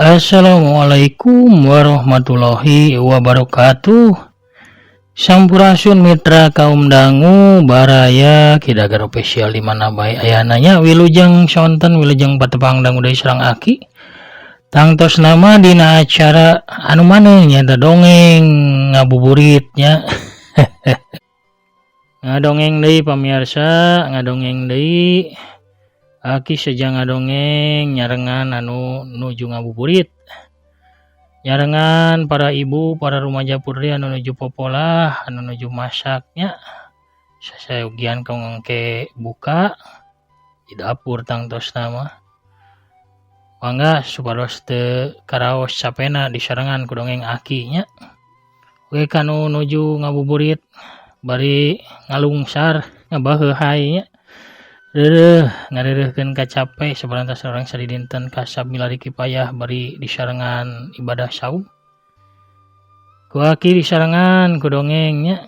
Assalamualaikum warahmatullahi wabarakatuh. Sampurasun mitra kaum dangu baraya Kidagar official di mana bae ayana nya. Wilujeng sonten, wilujeng patepang dangu deui sareng Aki. Tangtos nama dina acara anu maneh nyaeta dongeng ngabuburit nya. Ngadongeng deui pamirsa, ngadongeng deui. Aki seja ngadongeng nyarengan anu nuju ngabuburit, nyarengan para ibu, para rumaja putri anu nuju popolah, anu nuju masaknya, sasayogian kangge buka di dapur. Tangtos nama mangga supados teu karaos capena disarengan ku dongeng Aki nya. Oke, kanu nuju ngabuburit bari ngalungsar, ngabaheuhay nya, reureuh ngareureuhkeun kacape saparantos urang sadidinten kasab milari kipayah bari disarengan ibadah saum. Ku Aki disarengan ku dongeng nya.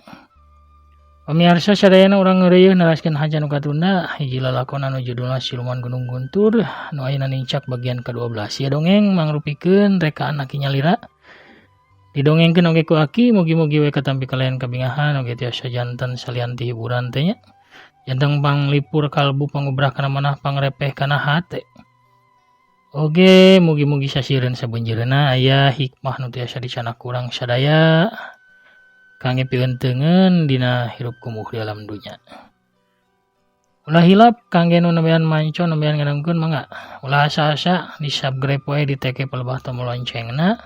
Pamiarsa sadayana, urang ngeureuyeuh neraskeun hanca nu katunda, hiji lalakon anu judulna Siluman Gunung Guntur nu ayeuna nincak bagian ke-12. Ieu dongeng mangrupikeun rekaan Aki nyalira, didongengkeun oge ku Aki. Mugi-mugi we katampi kalian kabingahan oge tiasa janten salian ti hiburan teh nya, janten panglipur kalbu, pangubrah kana manah, pangrepeh kana hate. Oge mugi-mugi sasieureun sabeunjeureuna aya hikmah nu tiasa dicandak ku urang sadaya kangge pieuteungeun dina hirup kumuh di alam dunya. Ulah hilap kangge nu nembean manco, nembean ngadangkeun, mangga ulah asa-asa di subscribe wae, diteke palebah tombol loncengna.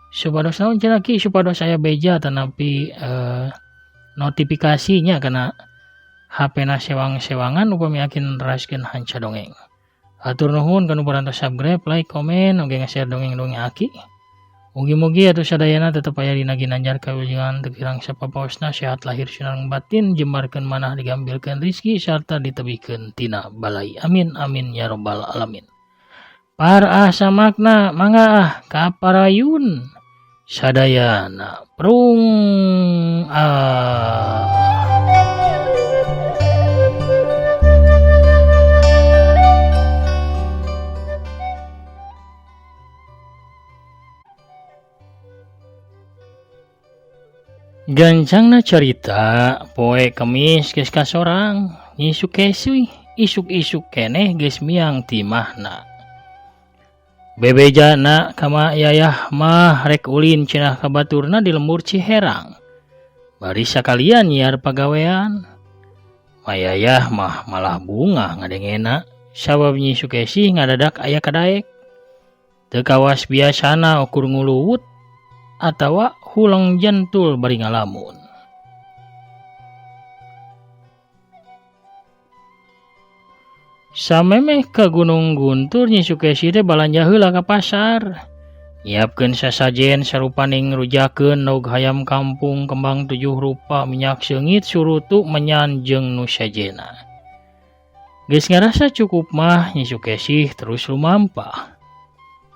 Supados naon cenah, Ki? Supados aya beja tanapi notifikasinya kana HP na sewang-sewangan upami Aki neraskeun hanca dongeng. Hatur nuhun kanu parantos subscribe, like, komen, oge nge-share dongeng-dongeng Aki. Mugi-mugi atuh sadayana tetep aya dina ginanjar kawilujengan, teu kirang sapapaosna, sehat lahir sareng batin, jembarkeun manah, digambilkeun rizki sarta ditebihkeun tina balai. Amin amin ya robbal alamin. Paraah samakna, mangga ah kaparayun sadayana. Prung ah. Gancangna carita, poe Kemis geus kasorang, Nyi Sukesi isuk-isuk keneh geus miang ti imahna. Bebejana ka Mak Yayah mah rek ulin cenah ka baturna di lembur Ciherang. Bari sakalian nyiar pagawean. Mak Yayah mah malah bungah ngadengena sabab Nyi Sukesi ngadadak aya kadaek. Teu kawas biasana ukur nguluwut atawa huleng jentul bari ngalamun. Samemeh ka Gunung Guntur, Nyi Sukesi teh balanja heula ka pasar. Nyiapkeun sasajen sarupaning rujakeun endog hayam kampung, kembang tujuh rupa, minyak seungit, surutu, menyan jeung nu sejenna. Geus ngarasa cukup mah Nyi Sukesih terus lumampah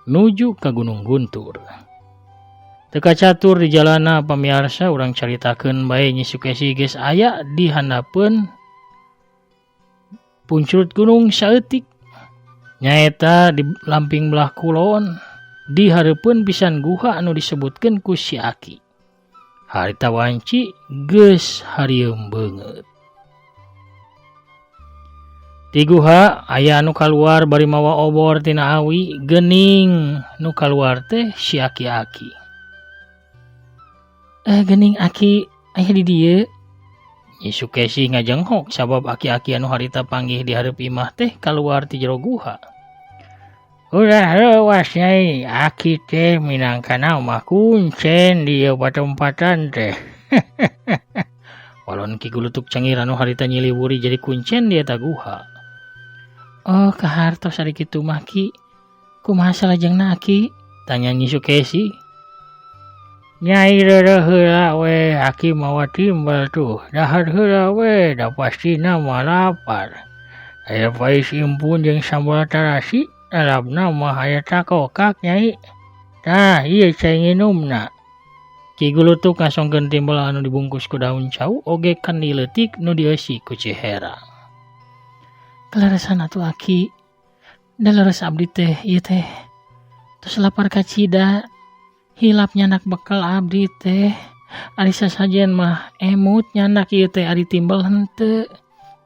nuju ka Gunung Guntur. Teu kacatur di jalanna, pamiarsa, urang caritakeun bae Nyi Sukesi geus aya di handapeun puncrut gunung saeutik. Nyaeta di lamping belah kulon, di hareupeun pisan guha anu disebutkeun ku si Aki. Harita wanci geus harieum beungeut. Ti guha aya anu kaluar bari mawa obor tina awi, geuning nu kaluar teh si aki-aki. "Eh, geuning Aki aya di dieu?" Nyi Sukesi ngajenghok sabab aki-aki anu harita panggih di hareup imah teh kaluar ti jero guha. "Ulah reuwas, Nyai, Aki teh minangkana mah kuncen di ieu patempatan teh." Walon Ki Gulutuk cengir anu harita nyiliwuri jadi kuncen di eta guha. "Oh, kahartos ari kitu mah, Ki. Kumaha salajengna, Aki?" tanya Nyi Sukesi. "Nyai reureuh heula we, Aki mawa timbel tuh. Dahar heula we, da pastina mah lapar. Aya pais impun jeung sambal tarasi, lalabna mah aya takokak, Nyai. Tah, ieu cai nginumna." Ki Gulutuk ngasongkeun timbel anu dibungkus ku daun cau oge kendi leutik nu dieusi ku ciherang. "Kaleresan atuh, Aki, da leres abdi teh ieu teh Tos lapar kacida. Hilap nyandak bekal abdi teh. Ari sasajen mah emut nyandak ieu teh ari timbel henteu.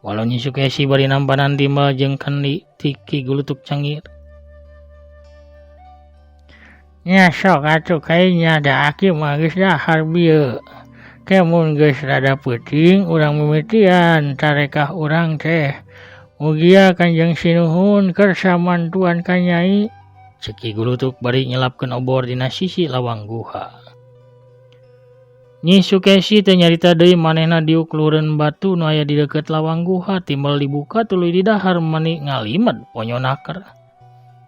Walau Nyi Sukesi bari nampanan timbel jeung kendi ti Ki Gulutuk cengir. Nya sok atuh kayanya da aki mah geus dahar bieu. Ke mun geus rada peuting urang mimitian tarekah urang teh. Mugia Kanjeng Sinuhun kersa mantuan ka Nyai. Ceuk Ki Gulutuk bari nyelapkeun obor dina sisi lawang guha. Nyi Sukesi teu nyarita deui manehna diuk luhureun batu nu aya di deukeut lawang guha timbel dibuka tuluy didahar mani ngalimed ponyo naker.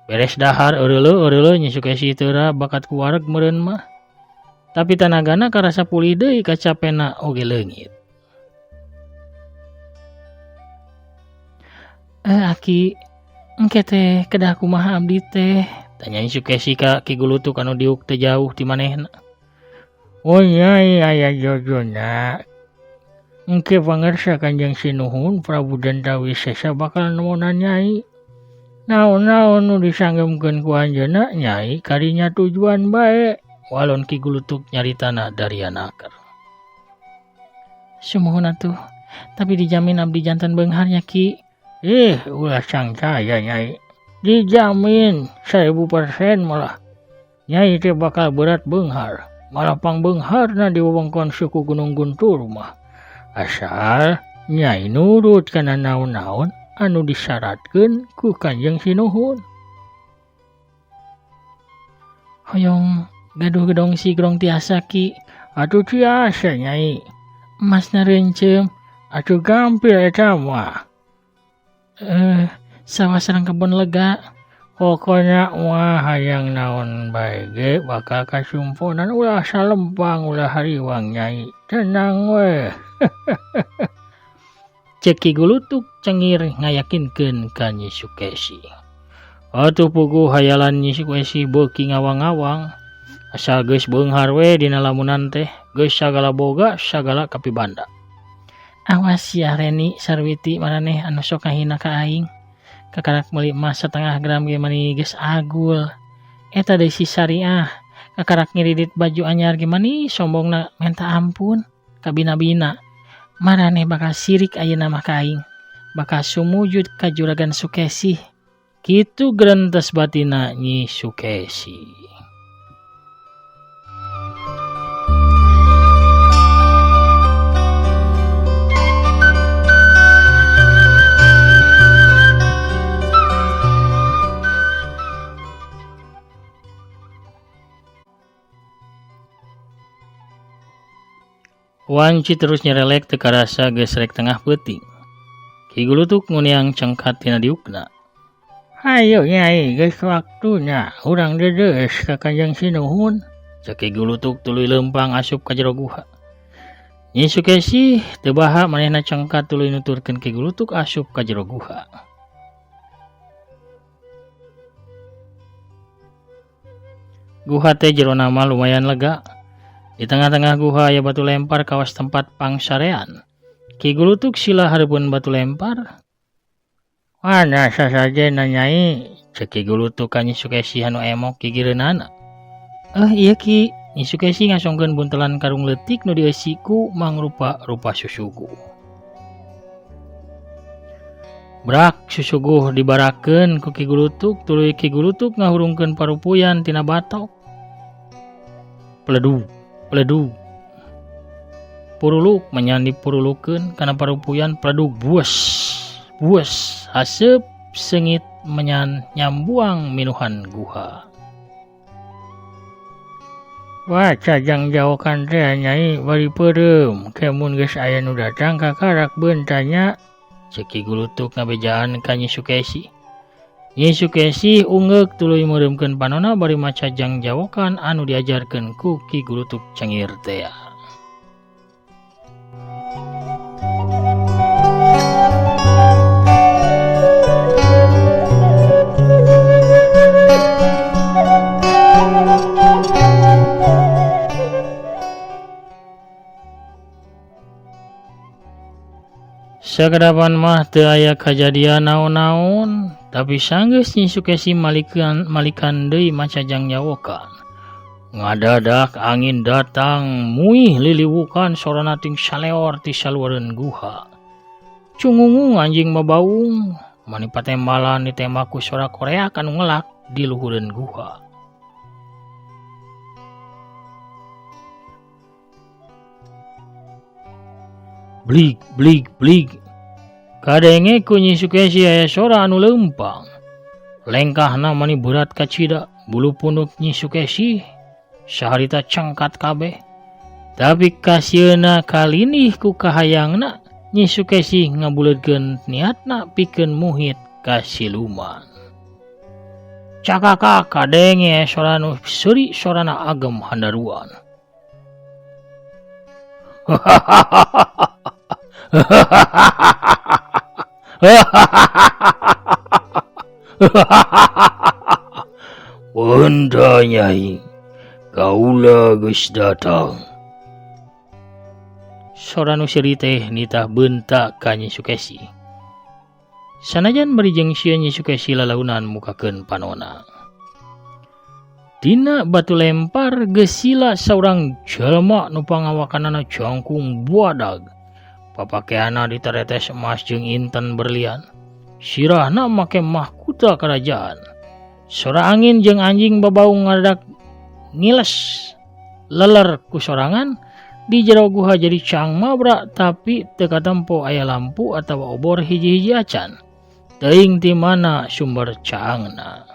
Beres dahar eureuleuh-eureuleuh Nyi Sukesi teura bakat ku wareg meureun mah. Tapi tanagana karasa pulih deui kacapena oge leungit. Aki, engke teh kedah kumaha abdi teh? Tanya Nyi Sukesi ka Ki Gulutuk anu diuk teu jauh ti manehna. Oh Nyai aya jojona. Engke pangersa Kanjeng Sinuhun Prabu Dantawisesa bakal nemonan Nyai. Naon-naon nu disanggemkeun ku anjeunna Nyai kadinya tujuan bae. Walon Ki Gulutuk nyaritana daria naker. Sumuhun atuh, tapi dijamin abdi jantan beunghar nya Ki. Ih, ulah sangcaya Nyai. Dijamin 1000% malah. Nyai teh bakal berat beunghar. Malah pangbeungharna di wewengkon suku Gunung Guntur mah. Asal Nyai nurut kana naon-naon anu disyaratkeun ku Kanjeng Sinuhun. Hoyong gaduh gedong sigrong tiasa Ki. Atuh tiasa Nyai. Emasna reuncem. Atuh gampil eta mah. Sawah sareng kebon lega. Pokona mah hayang naon bae ge bakal kasumponan ulah salempang ulah hariwang Nyai. Tenang we. Ceuk Ki Gulutuk cengir ngayakinkeun ka Nyi Sukesi. Atuh puguh hayalan Nyi Sukesi beuki ngawang-ngawang. Asal geus beunghar we dina lamunan teh, geus sagala boga sagala kapibanda. Awas sia Reni Sarwiti maraneh anu sok ngahina ka aing. Kakarak meuli emas setengah gram ge mani geus agul. Eta deui si Syariah, kakarak ngiridit baju anyar ge mani sombongna menta ampun kabina-bina. Maraneh bakal sirik ayeuna mah ka aing. Bakal sumujud ka Juragan Sukesi. Kitu gerentes batina Nyi Sukesi. Wanci terus nyerelek teu karasa geus rek tengah peuting. Ki Gulutuk nguniang cengkat tina diukna. Hayo Nyai, geus waktuna urang dedeus ka Kanjeng Sinuhun. Ceuk Ki Gulutuk tuluy leumpang asup ka jero guha. Nyi Sukesi teu baha manehna cengkat tuluy nuturkeun Ki Gulutuk asup ka jero guha. Guha teh jerona mah lumayan lega. Di tengah-tengah guha aya batu lempar kawas tempat pangsarean. Ki Gulutuk sila hareupeun batu lempar. Mana sasajenna Nyai? Ceuk Ki Gulutuk ka Nyi Sukesi anu emok gigireunana. Ieu Ki, Nyi Sukesi ngasongkeun buntelan karung leutik nu dieusi ku mangrupa-rupa susuguh. Brak susuguh dibarakeun ku Ki Gulutuk, tuluy Ki Gulutuk ngahurungkeun parupuyan tina batok. Peledu, peledu. Puruluk menyan dipurulukeun kana parupuyan peledug bues, bues haseup seungit menyan nyambuang minuhan guha. Baca jang jawakan teh Nyai bari peureum, ke mun geus aya nu datang kakarak beuntanya. Ceuk Ki Gulutuk ngabejaan ka Nyi Sukesi. Nyi Sukesi ungeuk tuluy meureumkeun panona bari maca jang jawokan anu diajarkeun ku Ki Gulutuk cengir tea. Sakedapan mah teu aya kajadian naon-naon, Tapi sanggeus Nyi Sukesi malikan deui maca jangjawokan. Ngadadak angin datang muih liliwukan sorana ting saleor ti saluareun guha. Cungungung anjing babaung mani patembalan ditembak ku sora koreak anu ngelak di luhureun guha. Blig blig blig. Kadenge ku Nyi Sukesi aya sora anu leumpang. Lengkahna mani berat kacida, bulu punduk Nyi Sukesi saharita cengkat kabeh. Tapi kasieuna kalinih ku kahayangna, Nyi Sukesi ngabuleudkeun niatna pikeun muhit ka siluman. Cakaka kadenge sora nu seuri sorana agem handaruan. Benda Nyai, kaula geus datang. Sora nu seuri teh nitah beunta ka Nyi Sukesi. Sanajan bari jeung sieun Nyi Sukesi lalaunan mukakeun panona. Dina batu lempar geus sila saurang jelema nu pangawakanana jangkung buadag. Papakeanna diteretes emas jeung inten berlian. Sirahna make mahkuta kerajaan. Sora angin jeung anjing babaung ngadadak ngiles leler ku sorangan di jero guha jadi cang mabra tapi teu katempo aya lampu atawa obor hiji-hiji acan. Teuing ti mana sumber caangna.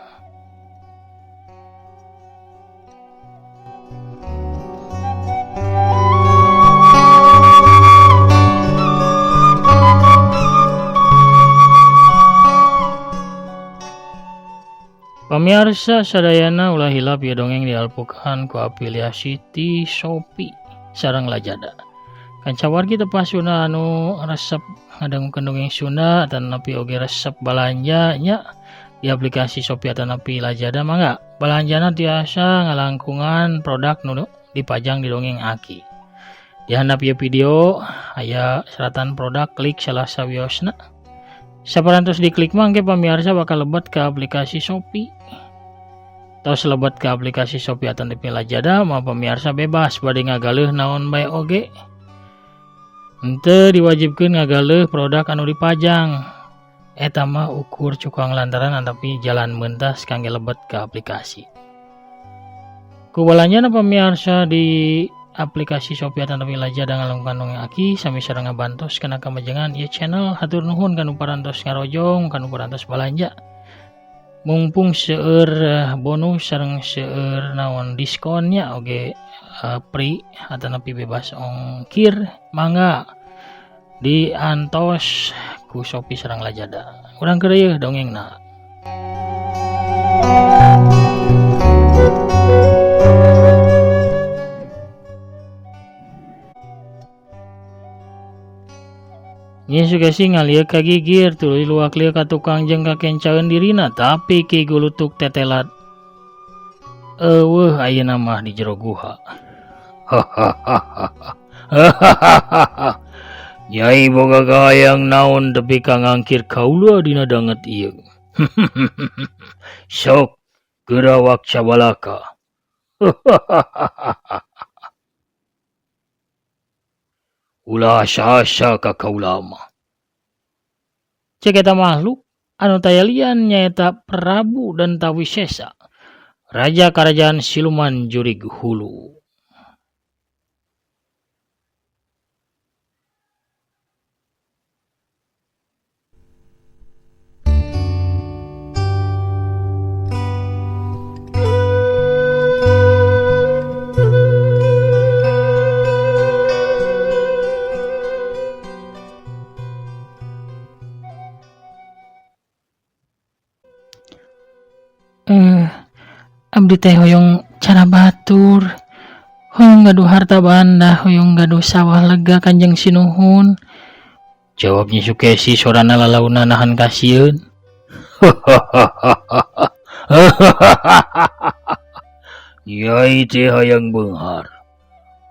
Pamiarsa sadayana ulah hilap ieu dongeng dialpukan ku afiliasi ti Shopee sareng Lazada. Kancawargi tepas Sunda anu resep ngadangukeun dongeng Sunda atanapi oge resep balanja nya di aplikasi Shopee atanapi Lazada mangga balanjana tiasa ngalangkungan produk nu dipajang di dongeng Aki. Di handap ieu video aya seratan produk klik salah sawiosna. Saparantos diklik mah engke pamiarsa bakal lebet ke aplikasi Shopee. Tos lebet ke aplikasi Shopee atanapi Lazada mah pamiarsa bebas bade ngagaleuh naon bae oge. Henteu diwajibkeun ngagaleuh produk anu dipajang. Eta mah ukur cukang lantaran atapi jalan mentas kangge lebet ke aplikasi. Ku balanjana pamiarsa di aplikasi Shopee atanapi Lazada ngalungkan dongeng Aki sami sareng ngabantos kana kamajengan ieu channel. Hatur nuhun kanu parantos ngarojong kanu parantos balanja. Mumpung seueur bonus sareng seueur naon diskonnya oge free atanapi bebas ongkir mangga diantos ku Shopee sareng Lazada. Urang keur ieu dongengna. Nyi Sukesi ngalieu ka gigir tuluy luak lieu ka tukang jeung kakencaeun dirina tapi Ki Gulutuk tetelat eueuh ayeuna mah di jero guha. Nyai boga kahayang naon tepi ka ngangkir kaula dina danget ieu. Sok geurawak cabalaka. Ulah asa-asa ka kaula mah. Cek eta makhluk anu taya lian nyaeta Prabu Dantawisesa, raja karajaan siluman Jurig Hulu. Abdi teh hoyong cara batur, hoyong gaduh harta banda, hoyong gaduh sawah lega Kanjeng Sinuhun. Jawab Nyi Sukesi sorana lalauna nahan kasieun. Nyai teh hayang beunghar,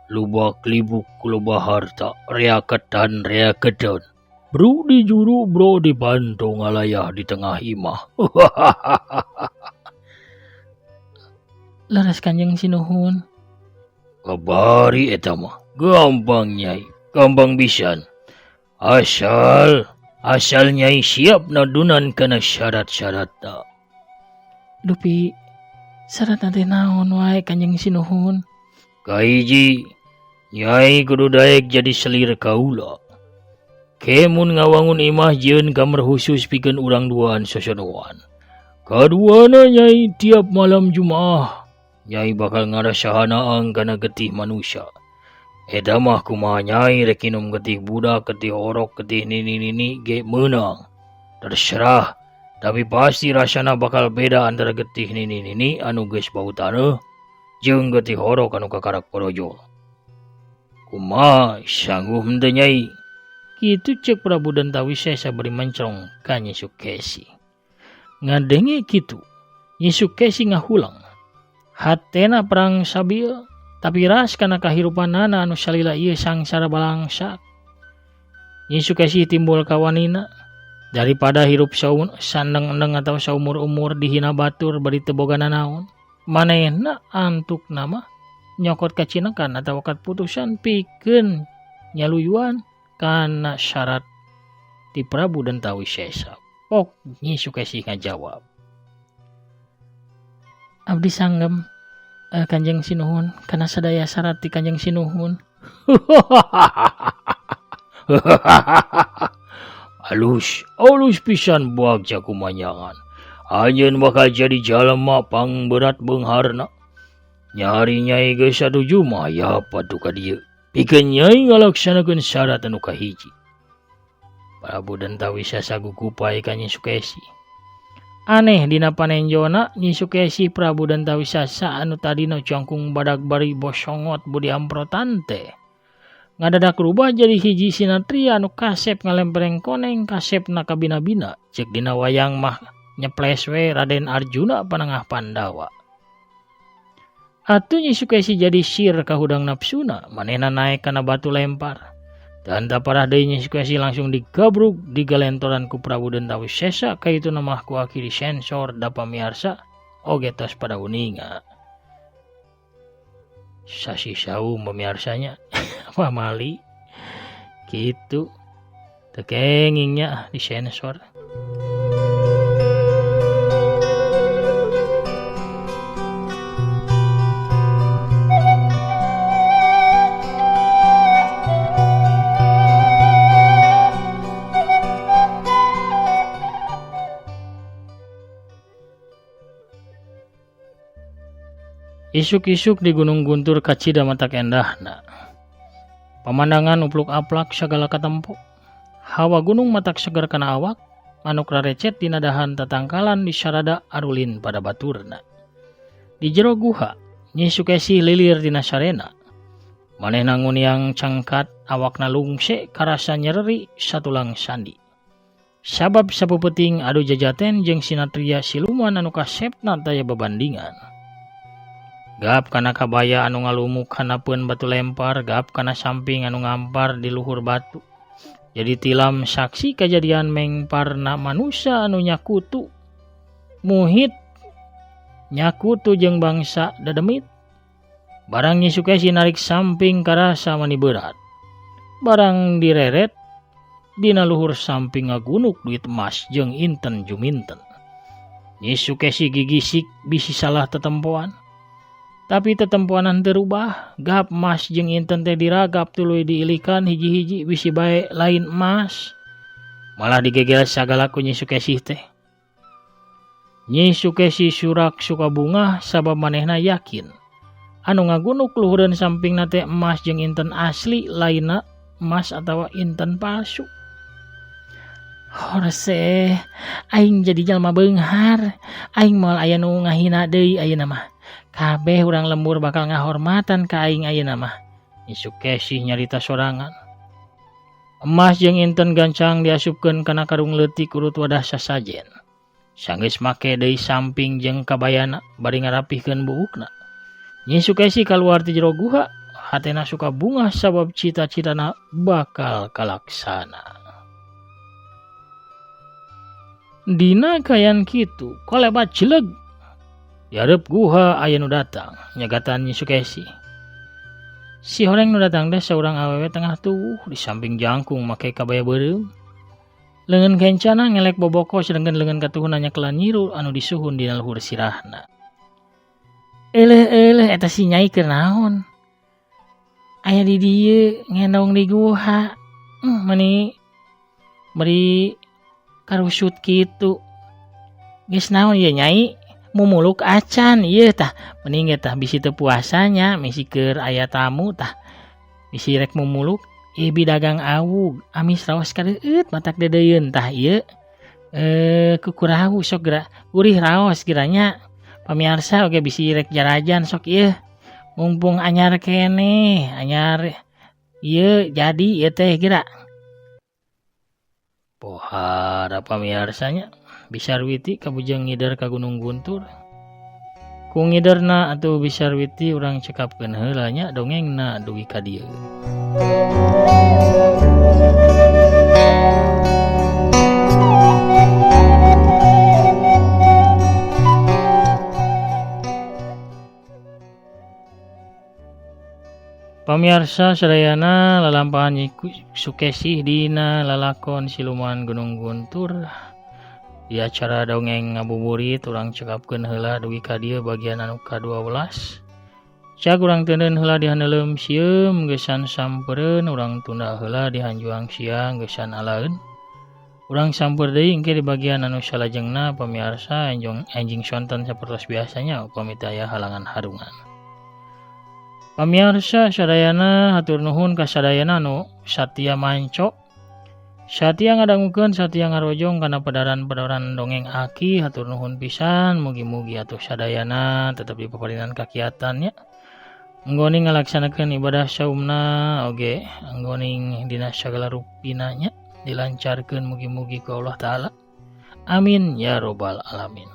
lubak libuk loba harta, rea ketan rea keton. Bro di juru bro di panto ngalayah di tengah imah. Leres Kanjeng Sinuhun. Kabari eta mah gampang Nyai, gampang pisan. Asal asal Nyai siap nadunan kana syarat-syaratna. Dupi syarat teh naon wae Kanjeng Sinuhun? Kahiji, Nyai kudu daek jadi selir kaula. Kemun ngawangun imah jieun kamar khusus pikeun urang duaan sosonoan. Kaduana Nyai tiap malam Jumaah Nyai bakal ngarasa hanaang kana getih manusia. Eta mah kumaha Nyai rek inum getih budak, getih orok, getih nini-nini ge meunang. Terserah, tapi pasti rasana bakal beda antara getih nini-nini anu geus bau taneuh jeung getih orok anu kakarak porojol. Kumaha sanggup henteu Nyai? Kitu cek Prabu Dantawisesa bari mencrong ka Nyi Sukesi. Ngadenge kitu, Nyi Sukesi ngahulang. Hatena perang sabil, tapi ras kana kahirupanana anu salila ieu sangsara balangsak. Nyi Sukesi timbul kawanina, daripada hirup sandeng-endeng atau saumur-umur dihina batur bari teu boga nanaon. Manehna antukna mah nyokot kacinekan atawa kaputusan pikeun nyaluyuan kana syarat ti Prabu Dantawisesa. Pok Nyi Sukesi ngajawab. Abdi sanggem Kanjeng Sinuhun kana sadaya syarat ti Kanjeng Sinuhun. Alus, alus pisan bagja kumanyangan. Anjeun bakal jadi jalma pangberat beungharna. Nyari Nyai geus satuju mah aya patuh ka dieu. Pikeun Nyai ngalaksanakeun syarat anu kahiji. Prabu Dantawisesa gugupai ka Nyi Sukesi. Aneh dina panenjona Nyi Sukesi Prabu Dantawisesa anu tadina jangkung badag bari bosongot budi amprotan teh. Ngadadak rubah jadi hiji sinatria anu kasep ngalempereng koneng kasepna kabina-bina. Cek dina wayang mah nyeples we Raden Arjuna panengah Pandawa. Atuh Nyi Sukesi jadi sir kahudang nafsuna, manehna naek kana batu lempar. Dan parah deui Nyi Sukesi langsung digabrug digalentoran ku Prabu Dantawisesa kaituna mah ku aki disensor da pamiarsa oge tos pada uninga. Sasi saum pamiarsanya pamali kitu teu kenging nya disensor. Isuk-isuk di Gunung Guntur kacida matak endahna. Pamandangan upluk-aplak sagala katempo. Hawa gunung matak seger kana awak, manuk rarecet dina dahan tatangkalan di sarada arulin pada baturna. Di jero guha, Nyi Sukesi lilir dina sarena. Manehna nguniang cangkat, awakna lungse karasa nyereri satulang sandi. Sabab sapeupeting adu jajaten jeung sinatria siluman anu kasepna taya babandingan. Gap kana kabaya anu ngalumuk hanapeun batu lempar, gap kana samping anu ngampar di luhur batu. Jadi tilam saksi kejadian mengparna manusia anu nyakutu. Muhit nyakutu jeung bangsa dademit. Barang Nyi Sukesi narik samping karasa mani berat. Barang direret dina luhur samping ngagunuk duit emas jeung inten juminten. Nyi Sukesi gigisik bisi salah tetempoan. Tapi tetempoanan terubah, gap emas jeung inten teh diragap tuluy diilikan hiji-hiji bisi bae lain emas. Malah digegel sagala ku Nyi Sukesi teh. Nyi Sukesi surak sukabungah sabab manehna yakin anu ngagunuk luhureun sampingna teh emas jeung inten asli lainna emas atawa inten palsu. Horse, aing jadi jalma beunghar, aing moal aya nu ngahina deui ayeuna mah. Kabeh urang lembur bakal ngahormatan ka aing ayeuna mah. Nyi Sukesi nyarita sorangan. Emas jeung inten gancang diasupkeun kana karung leutik urut wadah sasajen. Sanggeus make deui samping jeung kabayana bari ngarapihkeun buukna. Nyi Sukesi kaluar ti jero guha, hatena suka bungah sabab cita-citana bakal kalaksana. Dina kaayaan kitu kolebat cileg di hareup guha aya nu datang nyegatan Nyi Sukesi. Si horeng nu datang teh saurang awewe tengah tuwuh di samping jangkung make kabaya beureum. Leungeun kencana ngelek boboko sedengkeun leungeun katuhuna nyekelan nyiru anu disuhun dina luhur sirahna. Euleuh-euleuh eta si Nyai keur naon? Aya di dieu ngendong di guha. Meuni beri karusut kitu. Geus naon ieu Nyai? Mumuluk acan ieu tah. Mending ge tah bisi teu puasa nya misi keur aya tamu tah. Bisi rek mumuluk ieu dagang awug amis raos kadeueut matak deudeuyeun tah ieu. Kukurahu sok geura gurih raos geura nya. Pamiarsa oge bisi rek jarajan sok ieu. Mumpung anyar keneh, anyar ieu jadi ieu teh geura. Pohara pamiarsa nya Bi Sarwiti kabujeng ngider ka Gunung Guntur. Ku ngiderna atuh Bi Sarwiti urang cekapkeun heula nya dongengna dugi ka dieu. Pamiarsa sadayana lalampahan Nyi Sukesih dina lalakon Siluman Gunung Guntur di acara dongeng ngabuburit urang cekapkeun heula dugi ka dieu bagian anu ka-12. Cag urang teuneun heula di haneuleum sieum geusan sampereun urang tunda heula di hanjuang siang geusan alaeun. Urang sampeur deui engke di bagian anu salajengna pamiarsa enjong enjing sonten sapertos biasanya upami teu aya halangan harungan. Pamiarsa sadayana hatur nuhun ka sadayana nu satia manco satia ngadangukeun satia ngarojong kana pedaran-pedaran dongeng Aki hatur nuhun pisan mugi-mugi atuh sadayana tetep dipaparinan kakiatan nya enggoning ngalaksanakeun ibadah saumna oge enggoning dina sagala rupina nya dilancarkeun mugi-mugi ku Allah Ta'ala. Amin ya robbal alamin.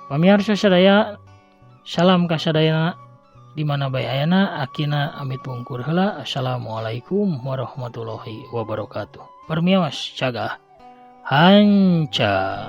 Pamiarsa sadaya salam ka sadayana di mana bae ayana akina amit pungkur heula. Assalamualaikum warahmatullahi wabarakatuh. Permios cagah hanca.